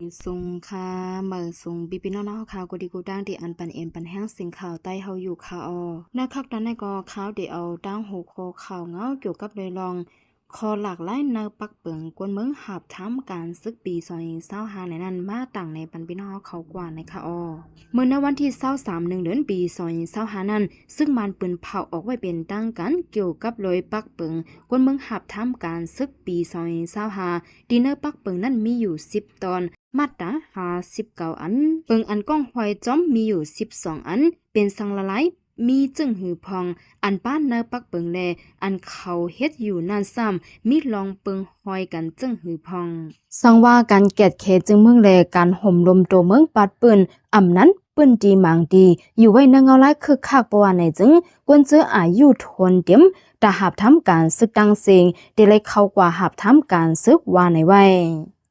ສົງຄ່ະ ມາສົ່ງພີ່ໆນ້ອງໆເຮົາ ການດີກູດາງທີ່ອັນປັນເອັນປັນແຮງ ເສຍງຂ່າວໃຕ້ເຮົາຢູ່ຄ່ະ. ໃນຄັກຕອນນີ້ກໍຂ່າວໄດ້ເອົາຕັ້ງຫົວຂໍ້ຂ່າວເງົາກ່ຽວກັບເລື່ອງ ຂໍ້ຫຼາກຫຼາຍໃນປັກເປິງ ກວນເມືອງຮັບທຳການສຶກປີສອງພັນຊາວຫ້າໃນນັ້ນ ມາຕາງໃນປັນພີ່ນ້ອງເຮົາເຂົ້າກວ່າໃນຄ່ະ. ເມື່ອໃນວັນທີຊາວສາມ ໜຶ່ງເດືອນ ປີສອງພັນຊາວຫ້ານັ້ນ ຊຶກມານປືນເຜົາອອກໄວ້ເປັນທາງການ ກ່ຽວກັບໂດຍປັກເປິງ ກວນເມືອງຮັບທຳການຊຶກປີສອງພັນຊາວຫ້າ ທີ່ໃນປັກເປິງນັ້ນມີຢູ່ສິບຕອນ ມາດຕາຫ້າສິບເກົ້າອັນ ເປິງອັນກ້ອງຫ້ອຍຈ້ອມມີຢູ່ສິບສອງອັນ ເປັນສັງລະລາຍ ມີເຈິ່ງຫື່ພອງ ອັນປ້ານໃນປັກເປິງແລ ອັນເຂົາເຮັດຢູ່ນັ້ນຊ້ຳ ມີລອງເປິງຫ້ອຍກັນເຈິ່ງຫື່ພອງ. ສັງວ່າການກຽດແຂຈຶ່ງເມືອງແລ ການໂຫມລົມໂຕເມືອງປັດປືນ ອຳນັ້ນ ປືນດີໝາງດີ ຢູ່ໄວ້ໃນເງົາລາຍຄຶກຄັກ ບໍ່ວ່າໃນຈຶ່ງ ກວນເຈີອາຍຸທົນເຕັມ ຕາຮັບທຳການຊຶກຕ່າງເສັງ ໄດ້ໄລ່ເຂົ້າກວ່າຮັບທຳການຊຶກວ່າໃນໄວ້.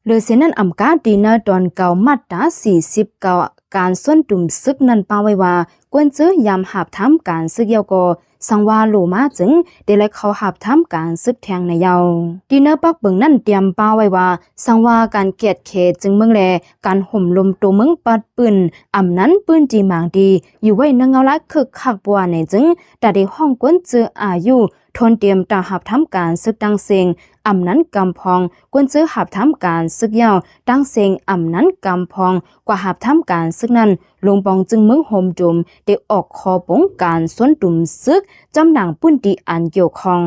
ເຫຼືອເສຍນັ້ນ ອຳກາທີ່ໃນຕອນເກົ້າ ມາດຕາສີ່ສິບເກົ້າ ການຊົນຕຸມຊຶກນັ້ນປະໄວ້ວ່າ ກວນເຈີຍາມຮັບທຳການຊຶກແລ້ວກໍ ສັງວ່າໂລມາຈຶ່ງ ໄດ້ໄລ່ເຂົ້າຮັບທຳການຊຶກແທງໃນເຍົາ ທີ່ໃນປັກເປິງນັ້ນຕຽມປະໄວ້ວ່າ ສັງວ່າການກຽດແຂຈຶ່ງເມືອງແລ ການໂຫມລົມໂຕເມືອງປັດປືນ ອຳນັ້ນ ປືນດີໝາງດີ ຢູ່ໄວ້ໃນເງົາລາຍຄຶກຄັກ ບໍ່ວ່າໃນຈຶ່ງ ຕາໄດ້ຮ້ອງກວນເຈີອາຍຸ ທົນເຕັມຕາຮັບທຳການຊຶກຕ່າງເສັງ ອຳນັ້ນກຳພອງ ກວນເຈີຮັບທຳການຊຶກແລ້ວຕ່າງເສັງ ອຳນັ້ນກຳພອງ ກວ່າຮັບທຳການຊຶກນັ້ນ ໂລມປອງຈຶ່ງເມືອງໂຮມໂຈມ ໄດ້ອອກຂໍ້ປົງການຊົນຕຸມຊຶກ ຈຳໜັງພື້ນທີ່ອັນກ່ຽວຂ້ອງ.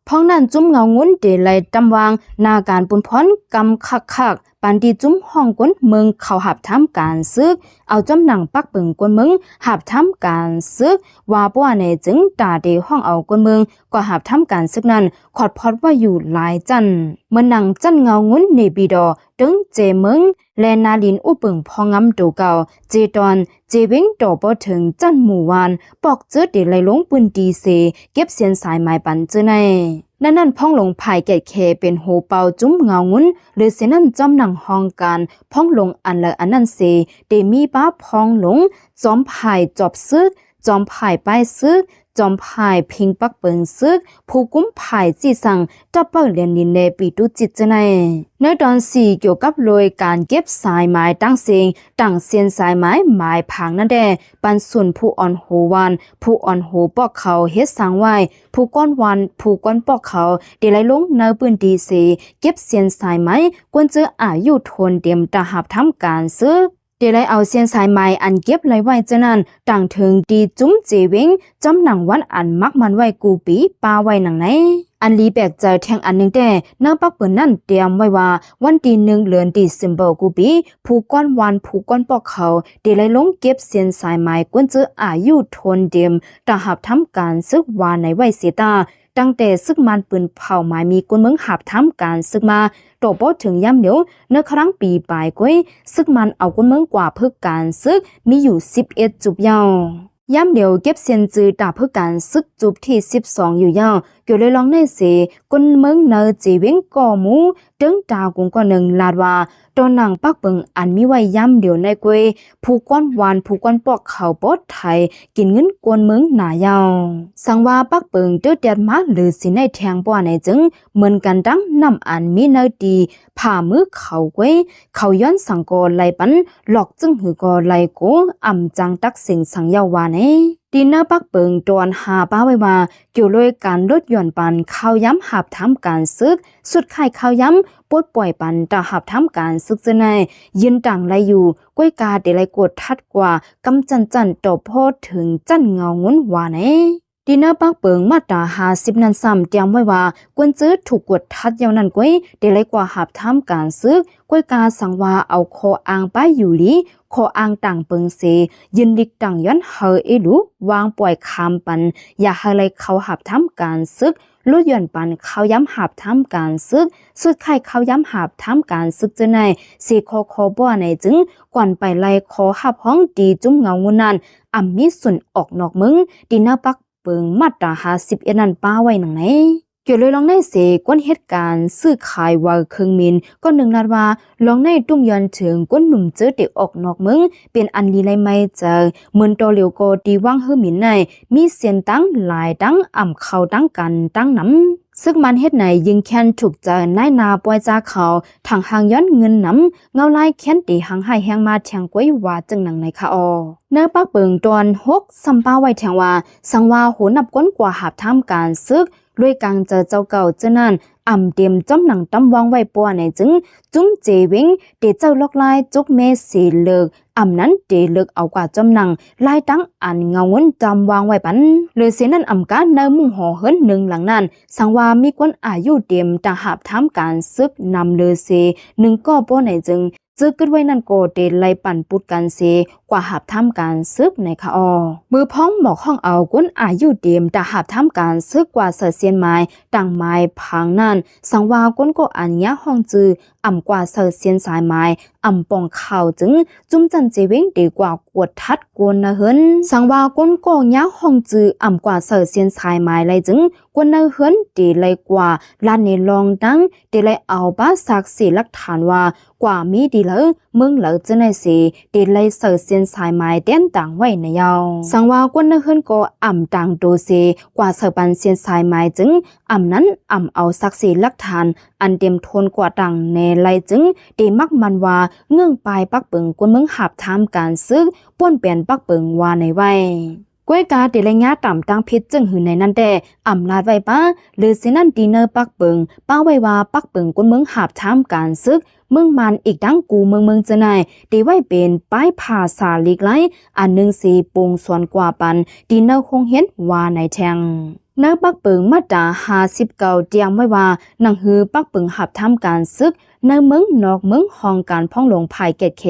ພ້ອມນັ້ນ ຈຸ້ມເງົາງຸ່ນໄດ້ໄລ່ຕຳວາງ ໜ້າການປຸນພອນກຳຄັກໆ ປານທີ່ຈຸ້ມຮ້ອງກວນເມືອງເຂົ້າຮັບທຳການຊຶກ ເອົາຈຳໜັງປັກເປິງກວນເມືອງຮັບທຳການຊຶກ ວ່າບໍ່ວ່າໃນຈຶ່ງ ຕາໄດ້ຮ້ອງເອົາກວນເມືອງ ກວ່າຮັບທຳການຊຶກນັ້ນ ຂອດພອດໄວ້ຢູ່ຫຼາຍຊັ້ນ ເໝືອນໜັງຈັນເງົາງຸ່ນ ເນບີດໍ ເຕີງເຈເມືອງ ແລະ ນາລິນອຸເປິງ ພໍ່ງາມໂຕເກົ່າ ເຈຕອນ ເຈເວັງ ຕໍ່ບໍ່ເຖິງຈັນໝູ່ຫວານ ປອກເຈີໄດ້ໄລ່ລົງພື້ນທີ່ເສ ເກັບເສັ້ນສາຍໝາຍປັນເຈີໃນ. ໃນນັ້ນ ພອງຫຼົງຝ່າຍກຽດແຂເປັນໂຮເປົ່າຈຸ້ມເງົາງຸ່ນ ຫຼື ເສຍນັ້ນ ຈອມໜັງຫ້ອງການພອງຫຼົງອັນລະອັນນັ້ນເສ ໄດ້ມີປະພອງຫຼົງ ຈອມຝ່າຍຈອບຊຶກ ຈອມຝ່າຍປ້າຍຊຶກ ຈອມຝ່າຍພິງປັກເປິງຊຶກ ຜູ້ກຸມຝ່າຍຈີ່ສັງ ຈັບເປົ້າແລນດິນ ແລະ ປີຕຸຈິດເຈີໃນ. ໃນຕອນສີ່ ກ່ຽວກັບໂດຍການເກັບສາຍໝາຍຕ່າງເສັງ ຕັ້ງເສັ້ນສາຍໝາຍໝາຍຜາງນັ້ນແດ່ ປັນສູນຜູ້ອ່ອນໂຫຫວານ ຜູ້ອ່ອນໂຫປອກເຂົາເຮັດສ້າງໄວ້ ຜູ້ກ້ອນຫວານ ຜູ້ກ້ອນປອກເຂົາ ໄດ້ໄລ່ລົງໃນພື້ນທີ່ເສ ເກັບເສັ້ນສາຍໝາຍ ກວນເຈີອາຍຸທົນເຕັມຕາຮັບທຳການຊຶກ ໄດ້ໄລ່ເອົາເສັ້ນສາຍໝາຍອັນເກັບໄວ້ເຈົ້ານັ້ນ ຕັ້ງເທິງທີ່ຈຸ້ມເຈເວັງ ຈອມໜັງວັນອັນໝັກໝັ້ນໄວ້ກູ່ປີ ປະໄວ້ດັ່ງໃນ. ອັນລີແປກໃຈແທງອັນໜຶ່ງແຕ່ ໃນປັກເປິງນັ້ນຕຽມໄວ້ວ່າ ວັນທີໜຶ່ງ ເດືອນເດເຊັມເບີ ກູ່ປີ ຜູ້ກ້ອນຫວານ ຜູ້ກ້ອນປອກເຂົາ ໄດ້ໄລ່ລົງເກັບເສັ້ນສາຍໝາຍ ກວນເຈີອາຍຸທົນເຕັມ ຕາຮັບທຳການຊຶກວ່າໃນໄວ້ເສຍຕາ ຕັ້ງແຕ່ຊຶກມານປືນເຜົາໝາຍມີກວນເມືອງຮັບທຳການຊຶກມາ ຕໍ່ບໍ່ເຖິງຍາມດຽວ ໃນຄະລາງປີປາຍກວ່າ ຊຶກມານເອົາກວນເມືອງກວ່າຝຶກການຊຶກ ມີຢູ່ສິບເອັດຈຸບເຍົາ. ຍາມດຽວເກັບເສັ້ນຈື່ຕາຝຶກການຊຶກຈຸບທີສິບສອງຢູ່ເຍົາ. ກ່ຽວເລື່ອງໃນເສ ກວນເມືອງໃນເຈເວັງກໍໝູ່ ເຕີງຕາກຸງກໍໜຶ່ງ ລາດວ່າ ຕໍ່ໜັງປັກເປິງອັນມີໄວ້ຍາມດຽວໃນກວຍ ຜູ້ກ້ອນຫວານ ຜູ້ກ້ອນປອກເຂົາປອດໄຖ ກິນເງິນກວນເມືອງໜາເຍົາ. ສັງວ່າປັກເປິງເຕີແຕດມາ ຫຼື ສີໃນແທງບໍ່ໃນຈຶ່ງ ເໝືອນກັນດັ່ງນ້ຳອັນມີໃນຕີ ຜາມືເຂົາກວຍ ເຂົາຍ້ອນສັງກໍໄລ່ປັນ ຫຼອກຈຶ່ງຫືກໍໄລ່ໂກ ອຳຈັງຕັກເສັງສັງເຍົາວ່າໃນ. ທີ່ໃນປັກເປິງຕອນຫ້າປະໄວ້ວ່າ ກ່ຽວໂດຍການຫຼຸດຢ່ອນປັນຄາວຍາມຮັບທຳການຊຶກ ສຸດທ້າຍຄາວຍາມປົດປ່ອຍປັນຕາຮັບທຳການຊຶກເຈີໃນ ຍືນຕາງໄລ່ຢູ່ ກວຍກາໄດ້ໄລ່ກວດທັດກວ່າ ກຳຈັນຈັນຕໍ່ພໍເຖິງຈັນເງົາງຸ່ນວ່າໃນ. ທີ່ໃນປັກເປິງມາດຕາຫ້າສິບນັ້ນຊ້ຳຕຽມໄວ້ວ່າ ກວນເຈີຖືກກວດທັດເຍົານັ້ນກວຍ ໄດ້ໄລ່ກວ່າຮັບທຳການຊຶກ ກວຍກາສັງວ່າເອົາຂໍ້ອ້າງປ້າຍຢູ່ລີ ຂໍ້ອ້າງຕ່າງເປິງເສ ຢືນລິກຕ່າງຍ້ອນເຮີເອຫຼູ ວາງປ່ອຍຄາມປັນ ຢ່າໃຫ້ໄລ່ເຂົ້າຮັບທຳການຊຶກ ຫຼຸດຢ່ອນປັນຄາວຍາມຮັບທຳການຊຶກ ສຸດທ້າຍຄາວຍາມຮັບທຳການຊຶກເຈີໃນ ເສຂໍຂໍບໍ່ໃນຈຶ່ງ ກ່ອນໄປໄລ່ຂໍຮັບຮອງທີ່ຈຸ້ມເງົາງຸ່ນນັ້ນ ອຳມີສູນອອກນອກເມືອງ ທີ່ໃນປັກ ເປິງມາດຕາຫ້າສິບເອັດນັ້ນປະໄວ້ດັ່ງໃນ. ກ່ຽວເລື່ອງໃນເສ ຄົນເຮັດການຊື້ຂາຍເຫວີເຄື່ອງບິນ ກໍໜຶ່ງລາດວ່າ ລອງໃນຕຸ້ມຍ້ອນເຖິງຄົນໜຸ່ມເຈີໄດ້ອອກນອກເມືອງ ເປັນອັນລີໄລໄມ້ເຈີ ເໝືອນຕໍ່ຫຼຽວກໍທີ່ວາງເຮືອບິນໃນ ມີເສັ້ນທາງຫຼາຍທາງ ອຳເຂົ້າທາງການທາງນຳ. ຊຶກມານເຮັດໃນ ຍິ່ງແຄ້ນທຸກໃຈນາຍໜ້າປ່ອຍຈາເຂົາ ທັງຫາງຍ້ອນເງິນນຳ ເງົາລາຍແຄ້ນຕີຫາງຮ້າຍແຮງມາແທງກວຍວ່າຈັ່ງໜັງໃນຄະອໍ. ໃນປາກເປິງຕອນຫົກ ຊຳປາໄວ້ແທງວ່າ ສັງວາໂຫນັບກົ້ນກວ່າຫາບຖາມການຊຶກ ລວຍກາງໃຈເຈົ້າເກົ່າເຈົ້ານັ້ນ ອຳເຕັມຈ້ອມໜັງຕຳວາງໄວ້ປົວໃນຈຶ່ງ ຈຸ້ມເຈເວັງ ເຕເຈົ້າລອກລາຍຈຸກເມເສເລິກ ອຳນັ້ນເຕເລິກເອົາກວ່າຈ້ອມໜັງ ລາຍຕັ້ງອັນເງົາງຸນຕຳວາງໄວ້ປັນ. ເຫຼືອເສນັ້ນອຳການໃນມຸ້ງຫໍເຮືອນໜຶ່ງຫຼັງນັ້ນ ສັງວ່າມີຄົນອາຍຸເຕັມຕາຫາບຖາມການຊຶກນຳເຫຼືອເສໜຶ່ງກໍປົວໃນຈຶ່ງ ເຈີກຶດໄວ້ນັ້ນກໍເຕໄລ່ປັ່ນປຸດກັນເສ ກວ່າຫາບຖາມການຊຶກໃນຄະອໍ. ເມື່ອພ້ອງໝອກຫ້ອງເອົາຄົນອາຍຸເຕັມຕາຫາບຖາມການຊຶກກວ່າໃສ່ຊຽນໝາຍ ຕັ້ງໝາຍຜັງນັ້ນ ສັງວ່າຄົນກໍອັນຍາຫ້ອງຈື່ ອຳກວ່າໃສ່ຊຽນສາຍໝາຍ ອຳປ່ອງຂ່າວຈຶ່ງ ຈຸ້ມຈັນເຈເວັງເຕກວ່າກວດທັດຄົນໃນເຮືອນ ສັງວ່າຄົນກໍຍາຫ້ອງຈື່ ອຳກວ່າໃສ່ຊຽນສາຍໝາຍໄລ່ຈຶ່ງ ຄົນໃນເຮືອນເຕໄລ່ກວ່າ ລານເນລອງດັງ ເຕໄລ່ເອົາປາສັກເສຫຼັກຖານວ່າ ກວ່າມີດີເລີ ເມືອງເລີເຈົ້າໃນເສ ເຕໄລ່ໃສ່ຊຽນສາຍໝາຍແຕ້ມຕາງໄວ້ໃນເຍົາ ສັງວ່າຄົນໃນເຮືອນກໍອຳຕາງໂຕເສ ກວ່າໃສ່ປັນຊຽນສາຍໝາຍຈຶ່ງ ອຳນັ້ນອຳເອົາສັກເສຫຼັກຖານ ອັນເຕັມທົນກວ່າຕາງແນໄລ່ຈຶ່ງ ເຕມັກໝັ້ນວ່າ ເງື່ອງປາຍປາກເປິງຄົນເມືອງຫາບຖາມການຊຶກ ປ່ວນແປນປາກເປິງວ່າໃນໄວ້ ກວຍກາເຕໄລ່ຍາຕາມຕັ້ງຜິດຈຶ່ງຫື່ນໃນນັ້ນແດ່ ອຳລາດໄວ້ປະ ເຫຼືເສນັ້ນຕີໃນປາກເປິງ ປະໄວ້ວ່າປາກເປິງຄົນເມືອງຫາບຖາມການຊຶກ ເມືອງມານອີກທັງກູ່ເມືອງເມືອງເຈົ້າໃນ ເຕໄວ້ເປັນປ້າຍພາສາຫຼີກໄລ່ ອັນໜຶ່ງເສປົງສອນກວ່າປັນ ຕີໃນໂຮງຮຽນວ່າໃນແທງ. ໃນປາກເປິງມາດຕາຫ້າສິບເກົ້າຕຽມໄວ້ວ່າ ໜັງສືປາກເປິງຫາບຖາມການຊຶກ ໃນເມືອງນອກເມືອງ ຫ້ອງການພອງຫຼວງພາຍແກດເຂ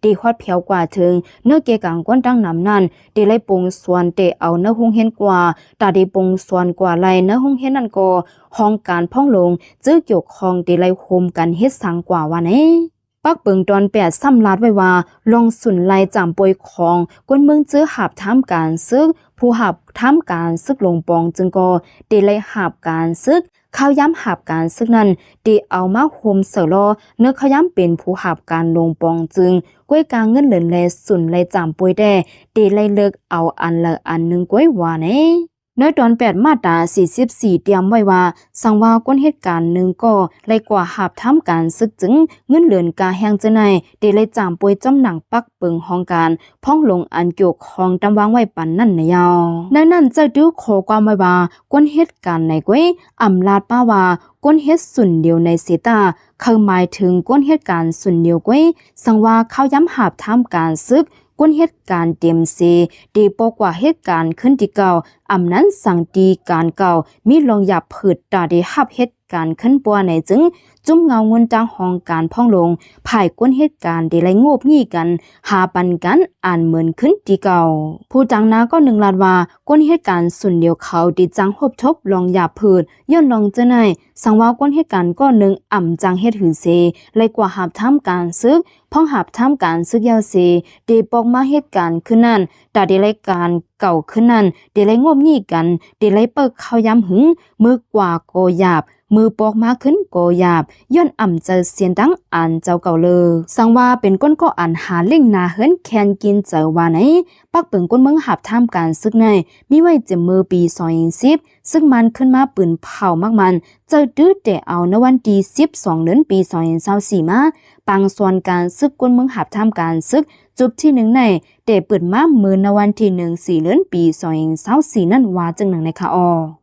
ເຕຮອດແຜວກວ່າເຖິງ ເນື້ອເກກາງກ້ອນຕັ້ງນຳນັ້ນ ເຕໄລ່ປົງສອນເຕເອົາໃນໂຮງຮຽນກວ່າ ຕາເຕປົງສອນກວ່າໄລ່ໃນໂຮງຮຽນນັ້ນກໍ ຫ້ອງການພອງຫຼວງ ເຈີກ່ຽວຂ້ອງເຕໄລ່ໂຮມກັນເຮັດສັງກວ່າວ່າໃນ ປາກເປິງຕອນແປດຊ້ຳລາດໄວ້ວ່າ ລອງສຸນໄລ່ຈາມປ່ວຍຂອງຄົນເມືອງເຈີຫາບຖາມການຊຶກ ຜູ້ຫາບຖາມການຊຶກຫຼົງປອງຈຶ່ງກໍເຕໄລ່ຫາບການຊຶກ ຄາວຍາມຫາບການຊຶກນັ້ນ ເຕເອົາມາໂຮມໃສ່ລໍ້ ເນື້ອຄາວຍາມເປັນຜູ້ຫາບການຫຼົງປອງຈຶ່ງ ກວຍກາເງິນເດືອນແລະສຸນໄລ່ຈາມປ່ວຍແດ່ ເຕໄລ່ເລີກເອົາອັນໃດອັນໜຶ່ງກວຍວ່າໃນ ໃນຕອນແປດມາດຕາສີ່ສິບສີ່ຕຽມໄວ້ວ່າ ສັງວ່າຄົນເຮັດການໜຶ່ງກໍໄລ່ກວ່າຫາບຖາມການຊຶກຈຶ່ງ ເງິນເດືອນກາແຮງເຈົ້າໃນ ເຕໄລ່ຈາມປ່ວຍຈ້ອມໜັງປາກເປິງຫ້ອງການພອງຫຼວງອັນກ່ຽວຂ້ອງຕຳວາງໄວ້ປານນັ້ນໃນເຍົາ ໃນນັ້ນເຈົ້າຕື້ຂໍ້ຄວາມໄວ້ວ່າ ຄົນເຮັດການໃນກວຍ ອຳລາດປະວ່າ ຄົນເຮັດສຸນດຽວໃນເສຕາ ເຂົາໝາຍເຖິງຄົນເຮັດການສຸນດຽວກວຍ ສັງວ່າຄາວຍາມຫາບຖາມການຊຶກ ຄົນເຮັດການເຕັມເສ ເຕປອກກວ່າເຮັດການຄືນທີເກົ່າ ອຳນັ້ນສັງຕີການເກົ່າ ມີລອງຢາບຜືດຕາເຕຮັບເຮັດການຄືນປົວໃນຈຶ່ງ ຈຸ້ມເງົາງຸນຕາງຫ້ອງການພອງຫຼວງ ພາຍຄົນເຮັດການເຕໄລ່ງົບງີ້ກັນ ຫາປັນກັນອັນເໝືອນຄືນທີເກົ່າ ຜູ້ຕາງໜ້າກໍໜຶ່ງລາດວ່າ ຄົນເຮັດການສຸນດຽວເຂົາເຕຈັ່ງຮົບທົບລອງຢາບຜືດ ຍ້ອນລອງເຈົ້າໃນ ສັງວ່າຄົນເຮັດການກໍໜຶ່ງອຳຈັ່ງເຮັດຫືເສ ໄລ່ກວ່າຫາບຖາມການຊຶກ ພ້ອມຫາບຖາມການຊຶກແລ້ວເສ ເຕປອກມາເຮັດການຄືນນັ້ນ ຕາເຕໄລ່ການເກົ່າຄືນນັ້ນ ເຕໄລ່ງົບງີ້ກັນ ເຕໄລ່ເປີກເຂົ້າຍາມຫຶງ ມື້ກວ່າກໍຢາບ ມື້ປອກມາຄືນກໍຢາບ ຍ້ອນອຳໃຈຊຽນຕັ້ງອັນເຈົ້າເກົ່າເລີ ສັງວ່າເປັນກົ້ນກໍອັນຫາລ້ຽງໜ້າເຮືອນແຄນກິນໃຈວ່າໃນ ປາກເປິງຄົນເມືອງຫາບຖາມການຊຶກໃນ ມີໄວ້ຈາກມື້ປີສອງພັນສິບ ຊຶກມັນຂຶ້ນມາປືນເຜົາໝາກມັນ ເຈົ້າຕື້ແຕ່ເອົາໃນວັນທີສິບສອງເດືອນປີສອງພັນຊາວສີ່ມາ ປາງສອນການຊຶກຄົນເມືອງຫາບຖາມການຊຶກ ຈຸບທີໜຶ່ງໃນ ແຕ່ເປີດມາເມື່ອໃນວັນທີໜຶ່ງ ສີ່ເດືອນປີສອງພັນຊາວສີ່ນັ້ນວ່າຈັ່ງໜັງໃນຄະອໍ.